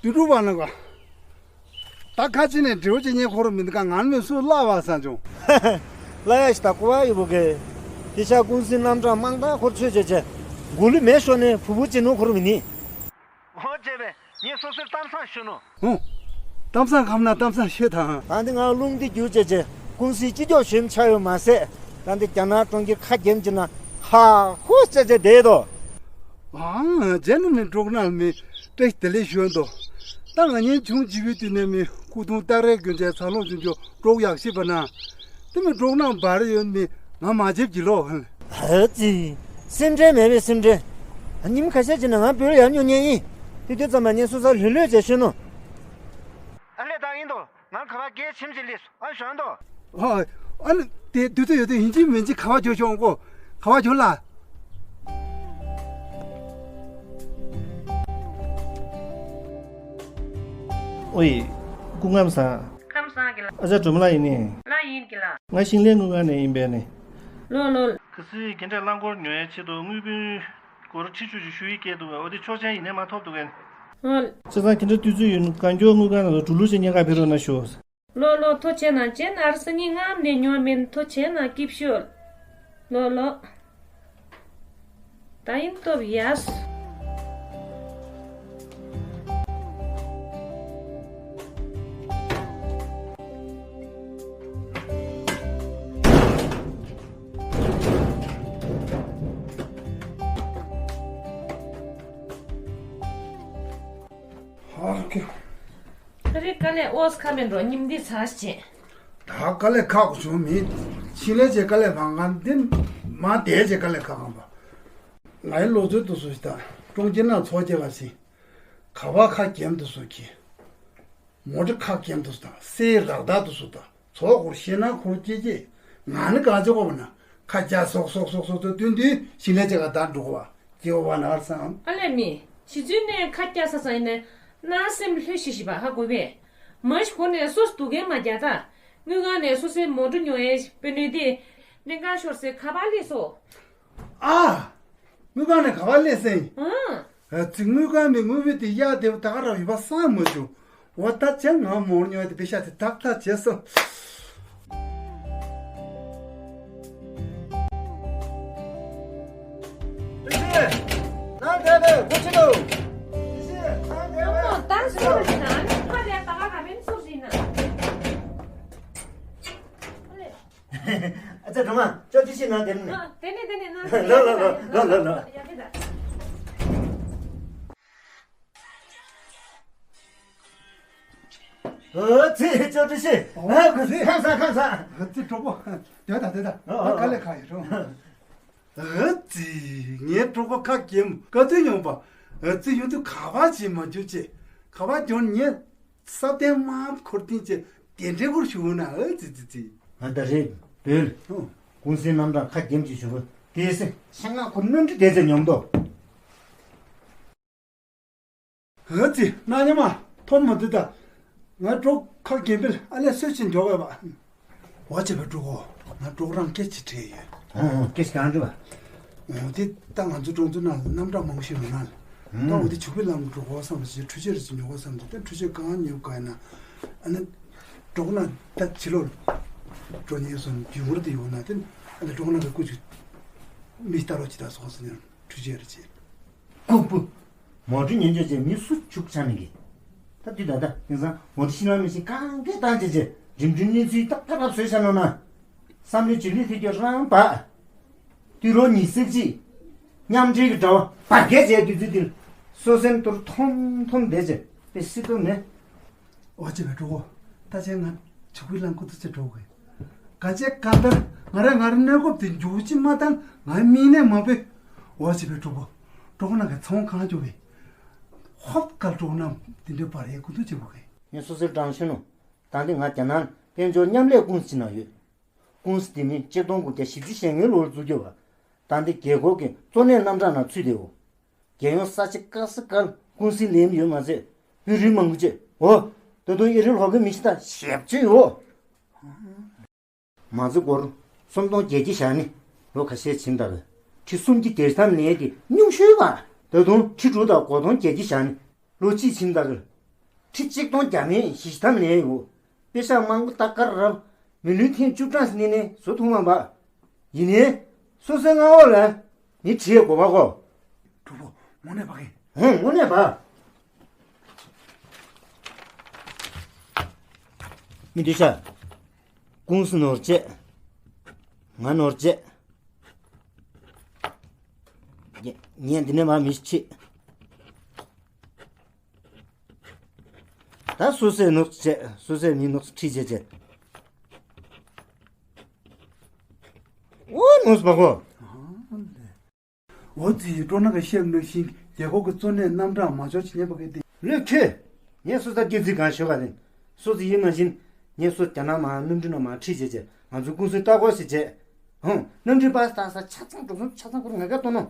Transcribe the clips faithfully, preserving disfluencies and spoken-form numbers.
དུས་དྲུག་པ་ན་ག་ད་ཁ་ཅིག་ནས་འབྲེའུ་ཅིག་ཉེ་འཁོར་མི་འདུག་ག་ང་མི་སུ་བླ་བ་ས་བྱུང་། བླ་ཡ་ཞིག་ད་ཀུ་བ་ཡོད་པོ་གེ། དེ་ཤ་ཀུང་སི་རྣམ་གྲངས་མང་དག་འཁོར་ཆོས་བྱེད་ཆེ། མགོ་ལུས་མེད་ཤོར་ནས་ཕུ་བུ་ཅི་ནུ་འཁོར་མི་ནི། ཨོ་བྱས་པས་ངས་སོ་སོའི་གཏམ་བཟང་ཞུ་ནོ། ཧུང་། གཏམ་བཟང་ཁམ་ན་གཏམ་བཟང་ཤོད་དང་། ད་འདི་ང་རླུང་འདི་རྒྱུ་བྱས་ཆེ་ཀུང་སི་སྤྱི་ཁྱབ་ཞོན་ཆ་ཡོད་མ་ཟད། ད་འདི་རྒྱ་ནག་གྲོང་ཁྱེར་ཁ་རྒྱན་གྱི་ན་ཧ་ཧུ་ཟེར་ཆེ་བསྡད་དོ། ཨང་རྗེ་ནི་མི་འགྲོགས་ན་མི་ཏྲེ་དེ་ལས་ཞོན་དོ། ད་ང་གཉེན་ཆུང་བྱིས་པའི་དུས་ནས་མི་སྐུ་གདུང་སྟག་རས་དགོན་ཆའི་ཚ་ལོང་ཆུང་ཆུང་འགྲོགས་ཡག་ཤི་བ་ན། དེ་མི་འགྲོགས་ན་བར་ཡོད་མི་ང་མ་བརྗེད་ཀྱི་ལོ། ཧ་ཙི། སེམས་ཁྲལ་མེད་པའི་སེམས་ཁྲལ། ཉིན་ཁ་ཤས་ཀྱི་ནང་ང་བོད་ཡར་ཉོ་ཉན་ཡིན། དེ་དུས་ཙམ་པ་ངས་སོ་སོ་ལྷོད་ལྷོད་བྱས་ཤོད་ནོ། ཨ་ལས་ད་ཡིན་དོ། ང་ག་བ་གས་ཆིམ་གྱི་ལིས་ཨ་ཞོན་དོ། ཨ་ཨ་ནི་དེ་དུས་ཚོད་ཡོད་དུས་ཡིན་གཅིག་མིན་གཅིག་ག་བ་འགྱོ་ཤོག་ཨང་གོ། ག་བ་འགྱོ་ལ། ཨོའི། སྐུ་ཁམས་བཟང་། ཁམས་བཟང་གི་ལ། ཨ་ཅག་སྒྲོལ་མ་ལགས་ཡིན་ནི། ལགས་ཡིན་གི་ལ། ང་ཞིང་ལས་དངུལ་ཁང་ནས་ཡིན་པས་ནི། ལོ་ལོ། གལ་སྲིད་རྒན་གྲས་རླངས་འཁོར་ཉོ་ཡའི་ཆེད་དུ་དངུལ་བུན་སྒོར་ཁྲི་བཅུ་ཞིག་ཞུ་ཡི་སྐད་འདུག་གས། འོ་དེ་ཆོག་མཆན་ཡིན་ནའི་མ་ཐོབ་འདུག་གས། ཨོ། བྱས་ཙང་ཁྱེད་འདྲ་དུས་ཚོད་ཡོད་ན་གང་མགྱོགས་དངུལ་ཁང་ནང་ལ་འགྲོ་ལུགས་བྱས་ཉེན་ཁ་འཕེར་རོགས་གནང་ཞུ། ལོ་ལོ། ཐུགས་རྗེ་གནང་། ཅན་ཨར་སི་གཉིས་ལྔ་ནས་ཉོ་མིན། ཐུགས་རྗེ་གནང་། སྐྱིད་ཤོད། ལོ་ལོ། ད་ཡིན་སྟོབས་ཡས། ཨོ་ཁེ། ཁ་རི་དཀའ་ལས་ཨོས་ཁ་མེད་འགྲོ་ཉིམ་འདི་ཚ་ཞེ། ད་དཀའ་ལས་ཁག་པོ་བྱུང་མིན། ཕྱི་ལས་ཀྱི་དཀའ་ལས་བང་གང་འདི་མ་དེ་ཀྱི་དཀའ་ལས་ཁག་གང་པ། ང་ཡི་ལོ་ཚོད་དུ་སུ་ཞིག་དང་ཀྲུང་ཅི་ན་ཚོགས་ཀྱི་བ་ཞིག་ག་བ་ཁ་གྱེམ་དུ་སུ་གྱིས། མོ་ཏྲ་ཁ་གྱེམ་དུ་སུ་དང་སེ་རག་དག་དུ་སུ་དང་ཚོགས་ཁོར་ཤེས་ན་ཁོར་སྐྱེ་ཀྱི། ང་ནི་གང་ཅི་གོ་བ་ན་ཁ་རྒྱ་སོག་སོག་སོག་སོག་ཚོ་བསྟུན་དུས་ཕྱི་ལས་ཀྱི་ག་དར་འགྲོ་གོ་བ། སྐྱེ་བོ་བ་ན་བར་སང་། ཨ་ལས་མི། ཕྱི་ཚུལ་ནས་ཁ་སྐྱག་ས་ས་ཡིན་ནས་ན་སེམས་ལྷོད་ཤི་ཤི་བ་ཧ་གོ་བས། མ་ཤི་གོ་ནས་སོ་སྡུག་གན་མ་རྒྱག་ད། དངུལ་ཁང་ནས་སོ་སོའི་མོ་ཊ་ཉོ་ཡའི་དཔེ་ནུས་དེ་གླིང་ཁ་ཤོར་སའི་ཁ་པར་སླེབས་སོ། ཨ། དངུལ་ཁང་ནས་ག་པར་སླེབས་སེ་ཡིན། ཨང་། ཨ་ཙི་དངུལ་ཁང་མི་དངུལ་བུན་དེ་གཡར་བསྡད་པ་ད་ག་རང་ཡོད་པ་བསམ་མ་བྱུང་། འོ་ད་ཅང་ང་མོར་ཉོ་དེ་པེ་ཤ་དེ་ཏག་ཏག་བྱས་སོ། ནང་དེ་དེ་གོ་ཆི་འདུག་ད་སུ་རེད་ན་ཁ་ལས་ད་ག་ར་མིན་སུ་རེད་ན། ཨ་ཙི་སྒྲོལ་མ་ཅོ་ཅི་ཤི་ནང་དེ་ནི། ཨ་དེ་ནི་དེ་ནི་ན། ལོ་ལོ་ལོ་ལོ་ལོ་ལོ། ཡ་དེ་ད། ཨ་ཙི་ཅོ་ཏི་ཤི། ཨ་ཙི་ཁམས་བཟང་ཁམས་བཟང་། ཨ་ཙི་གྲོགས་པོ། དེ་ད་དེ་ད། ཨ་ཨ་དཀའ་ལས་ཁག་ཡོད་རུང་། ཨ་ཙི་ངའི་གྲོགས་པོ་ཁ་གྱེམ་དཀའ་སྡུག་མྱོང་པ། ཨ་ཙི་ཡོང་དུས་ག་པར་བྱེད་མ་འཇུ་བྱེད། ག་པར་འཇོན་ཉེ། ས་བརྟན་དམའ་འཁོར་ཏིན་བྱེད་དེ་འདྲའི་སྐོར་ཞུ་ན་ཨ་ཙི་ཙི་ཙི། ཨ་ད་རེད་བོད། ཨོ། ཀུང་སི་རྣམ་གྲངས་ཁ་གྱེམ་གྱི་ཞུ་བ་དེ་སེ་ཆེ་ང་ཁོ་གནོན་འདྲི་དེ་ཚེ་མྱོང་དོ། ཨ་ཙི་རྣ་ཉམས་མ་ཐོབ་མ་འདུག་ད། ང་གྲོགས་ཁ་གྱེམ་པིལ་ཨ་ལས་སོད་ཅིག་འཇོག་བས་པ། འོ་བྱས་པའི་གྲོགས་པོ། ང་གྲོགས་རང་སྐད་ཅིག་དྲིས་ཡོད། ཨོ་ཨོ་སྐད་ཅིག་གང་དྲིས་པ། འོ་དེ་ད་ང་ཚོ་གྲོང་ཚོ་ནང་ལ་རྣམ་གྲངས་མང་པོ་ཞིག་མི་ནང་ལ། ད་འོ་དེ་ཆུ་བི་ལམ་གྲོགས་པོ་བསམ་པ་ཞིག་འཕྲུལ་ཆས་རེ་ཅིག་ཉོ་དགོས་བསམ་དུས་ད་འཕྲུལ་ཆས་གང་ཉོ་ག་ཡིན་ན། ཨ་ནི། གྲོགས་ན་ད་ཕྱི་ལོགས་འགྲོ་ཉེན་སོང་རྒྱུ་མུར་དུ་ཡོང་ན་དེ་ཨ་ནི་གྲོགས་ན་གི་སྐུ་ཅིག་མི་ལྟ་རོགས་ཅིག་ད་སོང་ཟེར་ནས་འཕྲུལ་ཆས་རེ་ཅིག་ལྐུགས་པ། མོ་ཊ་ཉོས་འཇོག་བྱས་མི་སུ་བཅུག་ཆ་མེད་གི། ད་དུས་ད་ལྟ་དེང་སང་མོ་ཊ་ཤི་ལང་མི་ཤི་གང་གས་བཏང་བྱས་བྱས་རིམ་གྲོའི་གནས་ཚུལ་ད་ཀ་རབ་བཟོས་བཞག་ནོ་ན། བསམ་བློའི་བྱེད་ལས་ཐེ་གྱོ་རང་བ། དུས་ལོ་ཉི་ཤུ་རྩ་གཅིག་མཉམ་འབྲེལ་གྱི་དྲ་བ་བར་བརྒལ་བྱས་དུས་ཚོད་འདིར་སོ་སེམས་གཏོར་ཐོམ་ཐོམ་བསྡད་བྱས་དཔེ་སྲིད་དོ་མེད། འོ་བྱས་པའི་གྲོགས་པོ། ད་ཆ་ང་ཆུ་ཁུའི་རླངས་འཁོར་དུ་ཆ་འགྲོ་དགོས། ག་ཅེ་ག་ལྟར་ང་རང་ང་རང་གནས་སྐབས་དེ་མཇུག་ཅི་མ་བཏང་ང་མིག་ནས་མ་བོས། འོ་བྱས་པའི་གྲོགས་པོ། གྲོགས་པོ་ནང་གི་ཚོང་གང་བྱོ་བས། ཧོབ་གལ་གྲོགས་རྣམས་དེ་འདྲའི་བར་ཡན་ཀུ་ཏུ་བྱེད་དགོས་གི། ངས་སོ་སོའི་དྲང་ཤོད་ནོ། ད་འདི་ང་རྒྱ་ནག་དཔལ་འབྱོར་མཉམ་ལས་ཀུང་སི་ནང་ཡོད། ཀུང་སི་དེ་ནི་ཆིག་སྟོང་དགུ་བརྒྱ་བཞི་བཅུ་ཞེ་ལྔའི་ལོར་འཛུགས་རྒྱུ་བ། ད་འདི་རྒྱལ་ཁབ་ཀྱི་གཙོ་གནད་རྣམ་གྲངས་ནང་ཚུད་དེའོ། རྒྱལ་ཡོངས་ས་ཆ་དཀར་ས་དཀར་ཀུང་སི་ལེམ་ཡོད་མ་ཟད་བོད་རིགས་མང་པོ་བཅས་འོ། ད་དུང་ཨི་རི་ལྷོ་ཁའི་མི་ཤི་ད་ཞེབ་ཆེ་ཡོད། མ་ཚི་སྒོར་སུམ་སྟོང་བརྒྱད་བརྒྱ་བཞག་ནི་ལོ་ཁ་ཤས་ཕྱིན་ད་གི། ཁྲི་སུམ་གྱི་སྡེར་ཐམ་ནས་དེ་སྙུང་ཤོས་པ། ད་དུང་ཁྲི་དྲུག་དང་སྒོར་སྟོང་བརྒྱད་བརྒྱ་བཞག་ནི་ལོ་གཅིག་ཕྱིན་ད་གི། ཁྲི་ཆིག་སྟོང་བརྒྱ་མེད་བཞི་ཐམ་ལེན་ཡོད། པེ་ཤག་མང་པོ་ད་གར་རབ། མི་ལུས་ཐེངས་བཅུ་གྲངས་སྣེ་ནས་བཟོ་ཐུབ་མ་པ། ཡིན་ནའི། སོ་སོའི་མངའ་འོག་ལ་མི་ཁྲིད་དགོས་པ་གོ། གྲོགས་པོ། དངོས་གནས་བ་གི། ཧུང་། དངོས་གནས་བ། མི་འདུག་ཤག་ཀུང་སི་ནོར་བྱས། ང་ནོར་བྱས། ངས་འདི་ནས་མར་མི་ཁྲིད། ད་སོ་སོས་ནོར་བྱས། སོ་སོས་མི་ནོར་ཁྲིད་བྱས་བྱས། འོ་ནོར་བ་གོ། འོ་ཙི་ཡི་སྤྲོ་ན་ག་བཤད་འདུག་ཤིང་རྒྱལ་ཁབ་ཀྱི་གཙོ་གནད་རྣམ་གྲངས་མ་འཇོག་བྱེད་ཉེས་པ་གི་དེ། ལོས་ཁྱོད། ངས་སོ་ད་སྐད་ཚིག་གང་ཤོད་ག་ནི། སོ་ཙི་ཡིན་ན་བཞིན། ངས་སོ་རྒྱ་ནག་མ་གནམ་གྲུ་ནང་མ་ཁྲིད་བྱས་བྱས་ང་ཚོའི་ཀུང་སི་ལྟ་སྐོར་ཞིག་བྱས། ཧུང་། གནམ་གྲུའི་པ་སི་ད་ས་ཆ་ཚང་འགྲོ་སོང་ཆ་ཚང་ཁོ་རང་ང་ག་གཏོང་ནོ།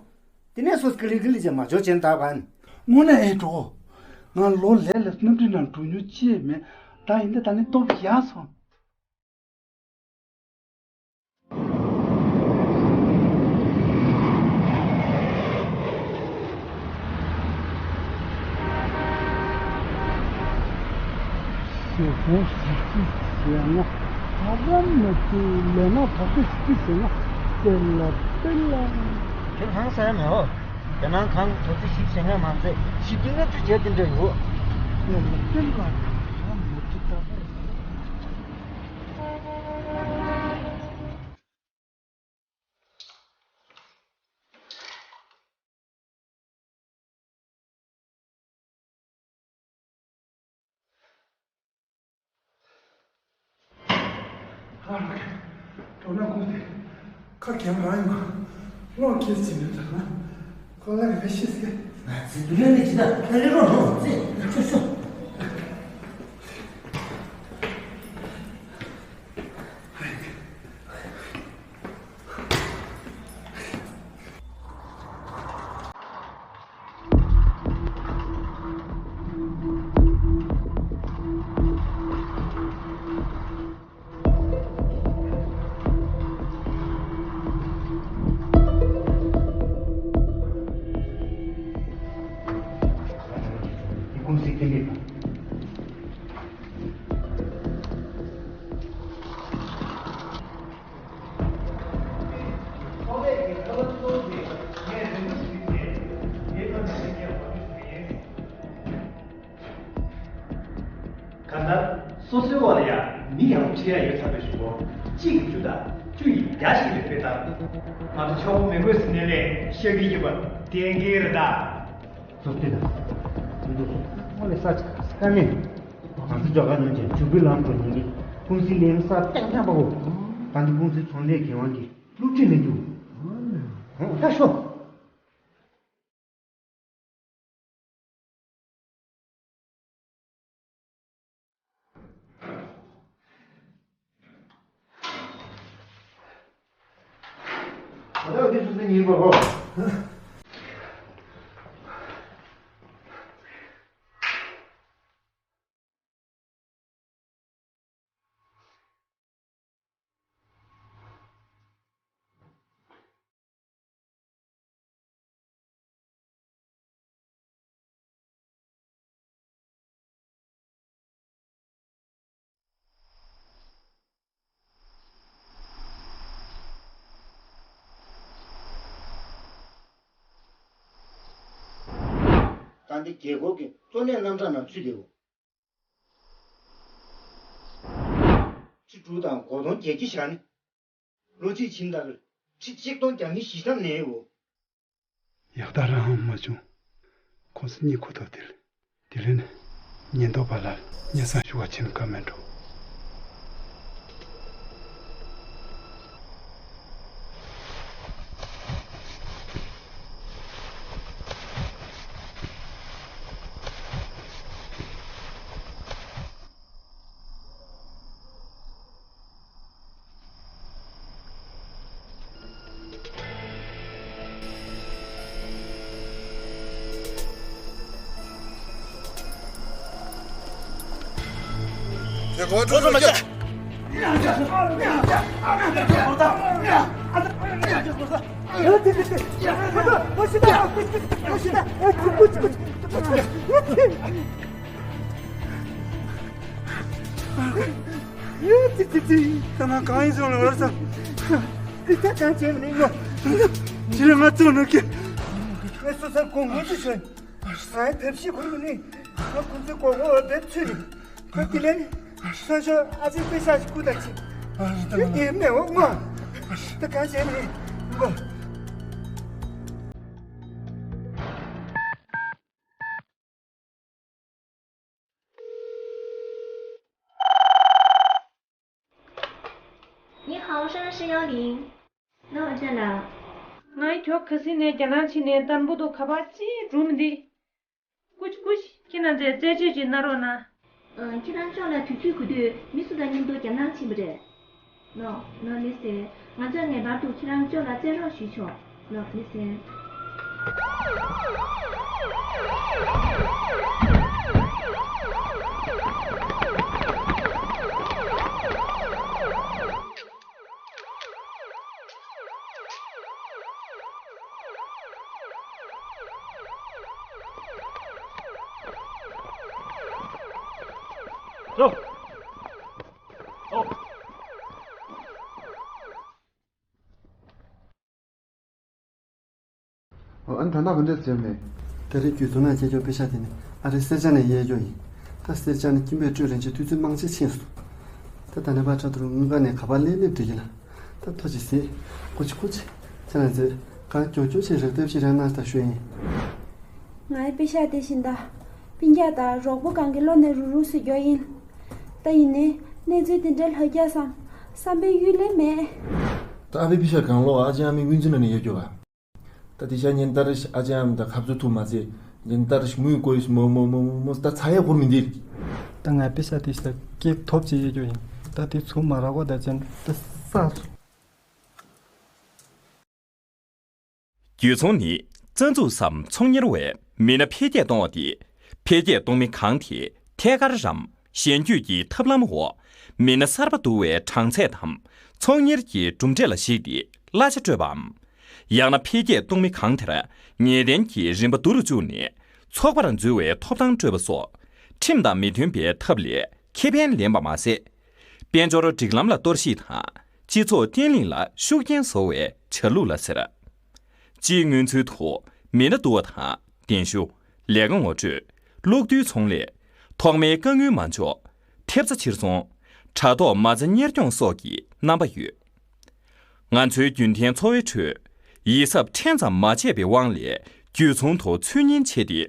དེ་ནས་སོ་ཀི་ལི་ཀི་ལི་བྱས་མ་འཇོག་བྱས་ན་ད་ག་ནི། དངོས་གནས་ཨེ་འགྲོ། ང་ལོ་ལས་ལ་གནམ་གྲུ་ནང་འགྲོ་མྱོང་ཅི་ཡང་མེད། ད་ཡིན་ད་ད་ནི་སྟོབས་ཡག་སོང་། ཞེ་སྡང་ཞེ་སྡང་ཟེར་ན་ཧ་ལམ་མི་ཚེ་ལས་ན་བག་ཏུ་ཞིག་ཟེར་ན་དེ་ལ་དེ་ལ། དེ་གང་ཟེར་མེད་འོ། དེ་ནང་གང་དོ་ཚིགས་ཞིག་ཟེར་ན་མ་ཚད་ཞིག་གི་ལྔ་བཅུ་བྱས་དེ་འདྲ་ཡོད། དེ་ལ་དེ་ལ་ཧ་ལམ་མི་ཚེ་ད་བར། ཨ་རོགས། གྲོགས་ན་ཁོང་དེ་ཁ་གྱེན་རང་ཡོང་། གློག་ཁྱེར་ཕྱིན་ནས་དྲག་ན་ཁོ་ལ་ཡོད་ཤེས་ཟེར། ང་ཚོའི་འདུག་ལས་ནི་ཇི་ལྟར་ཁ་ལེ་རོགས་རོགས་ཟེར་ཆོ་ཆོ། ཀུང་སི་ལྟེ་གནས། གང་ལྟར་སོ་སོའི་འོག་ལ་ཡང་མི་ཡག་པོ་ཁྲིད་ཡ་ཡོད་ཚར་བའི་གཞུག་གུ་གཅིག་གིས་བཅུ་དང་བཅུ་ཡིས་བརྒྱ་ཞིག་ལ་དཔེ་ལྟར། ང་ཚོ་ཆོག་པོ་མི་དགོས་ཟེར་ནས་ལས་ཤག་གི་ཡོད་པ་གཏན་འཁེལ་རེད་ད། ཚོགས་སྡེ་དང་། འདུག་སོང་། ཨོ་ལེ་ས་ཆ་ས་མེད། ང་ཚོ་ཇོ་ག་ནང་ཆེན་ཇུ་པི་ལམ་དུ་ཉིན་གྱི་ཀུང་སི་ལེན་ས་ཏན་ཏན་པ་གོ། ད་འདི་ཀུང་སི་ཚོང་ལས་འགན་དབང་གི་སློབ་ཁྲིད་ལེན་རྒྱུ། ཧོ་ད་ཤོག་ད་ལྟ་འདི་སུ་སུ་ཉིན་པ་གོ། ད་འདི་རྒྱལ་སྒོ་གི་གཙོ་གནད་རྣམ་གྲངས་ནང་ཚུད་དེ་འོ། ཁྲི་དྲུག་དང་སྒོར་སྟོང་བརྒྱད་ཅུ་བཞག་ནི། ལོ་གཅིག་ཕྱིན་ད་གར་ཁྲི་ཆིག་སྟོང་བརྒྱ་མེད་བཞི་ཐམ་ནས་འོ། ཡག་ད་རང་ཧང་མ་བྱུང་། ཁོང་སུ་གཉིད་ཁུག་ཐོག་དེ་ལ། དེ་ལས་ནི། ཉེན་རྟོག་པ་ལ་སྙན་སེང་ཞུ་བ་ཕྱིན་ཀ་མེད་འགྲོ། ཙི་ཙི་ཙི། ད་ང་གང་ཡིན་སོང་ལ་བར་ས། ཙི་ཙི་གང་བྱས་མི་ནི་ངོ་། ཅི་ལ་ང་ཚོ་ནོ་ཀི། ངས་སོ་སར་གོང་ངོ་ཅི་ཤོད། ང་ཡི་ཐབས་ཤེས་ཁུར་མི་ནི། ང་ཁོང་ཚོའི་གོ་གོ་བ་བེད་ཚུད་ནི། ཁོས་དེ་ལན། སོ་ཤོ་ཨ་ཙི་པེ་ཤ་ཞིག་ཁུ་ད་ཅི། ཁྱོད་དེ་མེད་འོ་ངོ། ད་གང་བྱས་མི་ནི་ངོ། ནི་ཧའོ་ཧྲན་ཧྲི་ཡའོ་ལིང་། ནོ་ཨ་ཅག་ལགས། ང་ཁྱོད་ཁ་སང་ནས་རྒྱ་ནག་ཕྱི་ནས་དམ་བུ་དང་ཁ་པར་ཅིག་སྒྲུང་མི་འདི། ཀུ་ཅི་ཀུ་ཅི་ཁྱེད་རང་ཚོས་རྩད་གཅོད་ཅིག་གནང་རོགས་གནང་། ཨ། ཁྱེད་རང་ཅོག་ལ་དུས་ཚོད་དགོས་དུས་མི་སུ་དང་མཉམ་དུ་རྒྱ་ནག་ཕྱིན་པ་རེད། ནོ། ནོ་ལེ་སེ། ང་ཚོས་ངེས་པར་དུ་ཁྱེད་རང་ཅོག་ལ་རྩེད་རོགས་ཞུས་ཆོག་ནོ་ལེ་སེ། ཨོ། ཨ་ནི་ད་ལྟ་ག་འདྲས་བྱས་མེད། ད་རེས་རྒྱུ་ཚོགས་ནང་བྱས་ཆོག་པེ་ཤ་དེ་ནི་ཨ་རི་སེར་ཆ་ནས་ཡལ་ཆོག་ཡིན། ད་སེར་ཆ་ནི་ཁྱིམ་པས་སྤྲོད་རན་ཆེད་དུས་ཚོད་མང་ཆེ་ཕྱིན་སོང་། ད་ད་ནས་ཕར་ཁྲ་ཐུར་དངུལ་ཁང་ནས་ག་པར་སླེབས་སླེབས་འགྲིག་གི་ལ། ད་ཐོ་ཅིག་ཟེ། ཀུ་ཅི་ཀུ་ཅི། ཁྱེད་རང་ཚོས་གང་མགྱོགས་མགྱོགས་ཆེད་རག་ཐབས་ཤིག་རག་གནང་ད་ཞུ་ཡིན། ང་ཡི་པེ་ཤ་དེ་བཞིན་ད། སྤུན་ཀྱག་དང་རོགས་པོ་གང་གི་བློ་ནས་རུག་རུག་སུ་རྒྱོ་ཡིན། ད་ཡིན་ནའི་གནས་ཚུལ་དེ་འདྲའི་ལྷག་རྒྱག་བསམ་བསམ་པའི་གཡུལ་ལས་མེད། ད་ཨ་ཕའི་པེ་ཤ་གང་ལོག་ཨ་ཅེ་ཨ་མའི་དབུས་འཛིན་ལ་ནས་ཡོད་རྒྱུ་བ། ད་དེ་ཤ་ཉིན་ལྟར་ཨ་ཅེ་ཨ་མ་དང་ཁ་བཟོ་ཐུག་མ་ཚད་ཉིན་ལྟར་མུའི་གོས་མོ་མོ་མོ་མོ་མོ་ད་ཚ་ཡག་གོར་མི་འདིར། ད་ང་པེ་ཤ་དེ་ཤ་ཀེག་ཐོབ་ཅེས་ཡོད་རྒྱུ་ཡིན། ད་དེ་ཚུ་མ་རག་པ་ད་ཅན་ད་ས། རྒྱུ་ཚོང་ནི་རྩ་འཛུགས་སམ་ཚོང་གཉེར་བས་མི་སྣ་འཕེལ་རྒྱས་གཏོང་བ་སྟེ། འཕེལ་རྒྱས་གཏོང་མི་གང་དེས་ཐད་ཀར་རམ་གཞན་སྐྱོད་ཀྱི་ཐབས་ལམ་འོག་མི་སྣ་གསར་པ་བསྡུ་བའི་གྲངས་ཚད་དམ་ཚོང་གཉེར་གྱི་གྲུབ་འབྲས་ལ་གཞིགས་ཏེ་གླ་ཆ་སྤྲོད་པའམ། ཡང་ན་འཕེལ་རྒྱས་གཏོང་མི་གང་དེར་ངེས་གཏན་གྱི་རིན་པ་བསྡུ་རུ་བཅུག་ནས་ཚོགས་པར་འཛུལ་བའི་ཐོབ་ཐང་སྤྲོད་པ་སོགས་ཁྲིམས་དང་མི་མཐུན་པའི་ཐབས་ལས་ཁེ་ཕན་ལེན་པ་མ་ཟད། དཔལ་འབྱོར་སྒྲིག་ལམ་ལ་གཏོར་བཤིག་དང་སྤྱི་ཚོགས་བརྟན་ལྷིང་ལ་ཤུགས་རྐྱེན་བཟོ་བའི་བྱ་ལུགས་ལ་ཟེར། སྤྱིའི་མངོན་ཚུལ་དུ་མི་སྣ་བསྡུ་བ་དང་གདན་ཞུ། ལས་ཀ་ངོ་སྤྲོད། གློག་རྡུལ་ཚོང་ལས། ཐོག་མའི་རྐང་དངུལ་མ་འཇོག་ཐེབས་རྩ་ཕྱིར་ཚོང་། དྲ་ཐོག་མ་རྩ་གཉེར་སྐྱོང་སོགས་ཀྱི་རྣམ་པ་ཡོད། ང་ཚོའི་རྒྱུན་ལྡན་འཚོ་བའི་ཁྲོད་ཡིད་གཟབ་ཕྲན་ཙམ་མ་བྱས་པའི་དབང་ལས་རྒྱུ་ཚོང་དུ་ཚུར་ཉེན་ཆེ་སྟེ།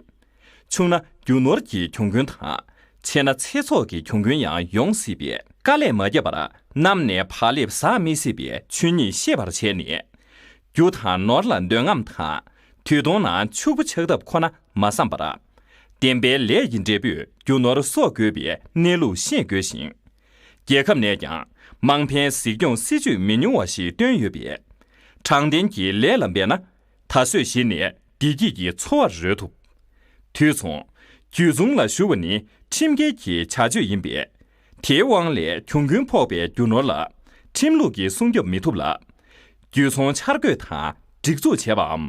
ཆུང་ན་རྒྱུ་ནོར་གྱི་གྱོང་གུན་དང་། ཆེ་ན་ཚེ་སྲོག་གི་གྱོང་གུན་ཡང་ཡོང་སྲིད་པས། དཀའ་ལས་མ་བརྒྱབ་པར་གནམ་ནས་བག་ལེབ་ཟག་མི་སྲིད་པའི་ཆོས་ཉིད་ཤེས་པར་བྱས་ནས། རྒྱུ་དང་ནོར་ལ་འདོད་རྔམ་དང་། དུས་གདོང་ན་ཕྱུག་པོ་ཆགས་ཐབས་ཁོ་ན་མ་བསམ་པར། བདེན་པའི་ལས་ཀྱི་འབྲས་བུས་རྒྱུ་ནོར་གསོག་དགོས་པའི་གནས་ལུགས་ཤེས་དགོས་ཤིང་། རྒྱལ་ཁབ་ནས་ཀྱང་དམངས་ཕན་གཟིགས་སྐྱོང་སྲིད་ཇུས་མི་ཉུང་བ་ཞིག་བཏོན་ཡོད་པས། དྲང་བདེན་གྱི་ལས་ལ་འབད་ན། ད་གཟོད་གཞི་ནས་བདེ་སྐྱིད་ཀྱི་འཚོ་བར་རོལ་ཐུབ། དུས་མཚུངས། རྒྱུ་ཚོང་ལ་ཞུགས་པ་ནི་ཁྲིམས་འགལ་གྱི་བྱ་སྤྱོད་ཡིན་པས། དེའི་དབང་ལས་གྱོང་གུན་ཕོག་པའི་རྒྱུ་ནོར་ལ་ཁྲིམས་ལུགས་ཀྱིས་སྲུང་སྐྱོབ་མི་ཐུབ་ལ། རྒྱུ་ཚོང་འཆར་འགོད་དང་སྒྲིག་འཛུགས་བྱས་པའམ།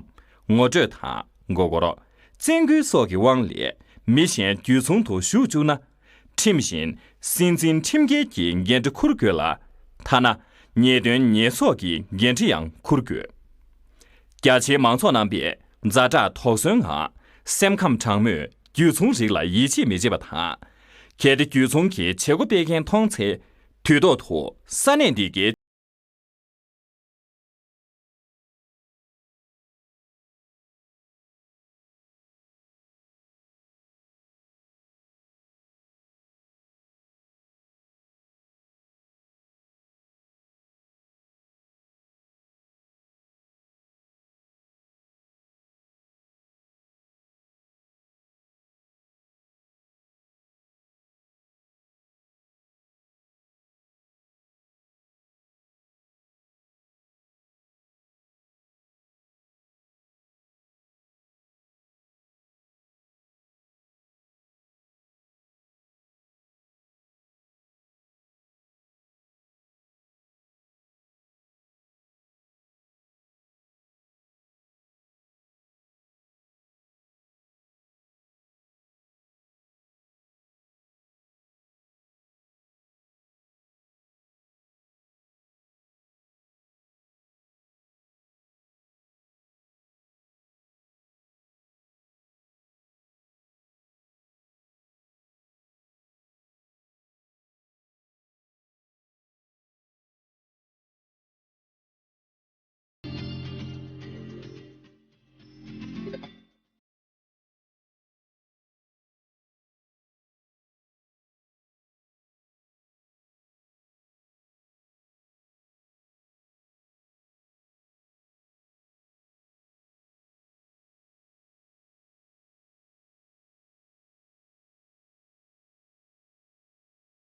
ངོ་སྤྲོད་དང་མགོ་སྐོར། བཙན་སྐུལ་སོགས་ཀྱི་དབང་ལས་མི་གཞན་རྒྱུ་ཚོང་དུ་ཞུགས་བཅུག་ན། ཁྲིམས་བཞིན་སྲིད་འཛིན་ཁྲིམས་འགལ་གྱི་འགན་འཁྲི་འཁུར་དགོས་ལ། ཐ་ན་ཉེས་དོན་ཉེས་གསོག་གི་འགན་འཁྲི་ཡང་འཁུར་དགོས། རྒྱ་ཆེའི་མང་ཚོགས་རྣམ་པས་ཛ་དྲག་དོགས་ཟོན་ངང་སེམས་ཁམས་དྲང་མོས་རྒྱུ་ཚོང་རིགས་ལ་ཡིད་ཆེས་མི་བྱེད་པ་དང་། གལ་ཏེ་རྒྱུ་ཚོང་གི་བྱེད་སྒོ་སྤེལ་མཁན་མཐོང་ཚེ། དུས་ཐོག་ཏུ་ས་གནས་འདི་གའི་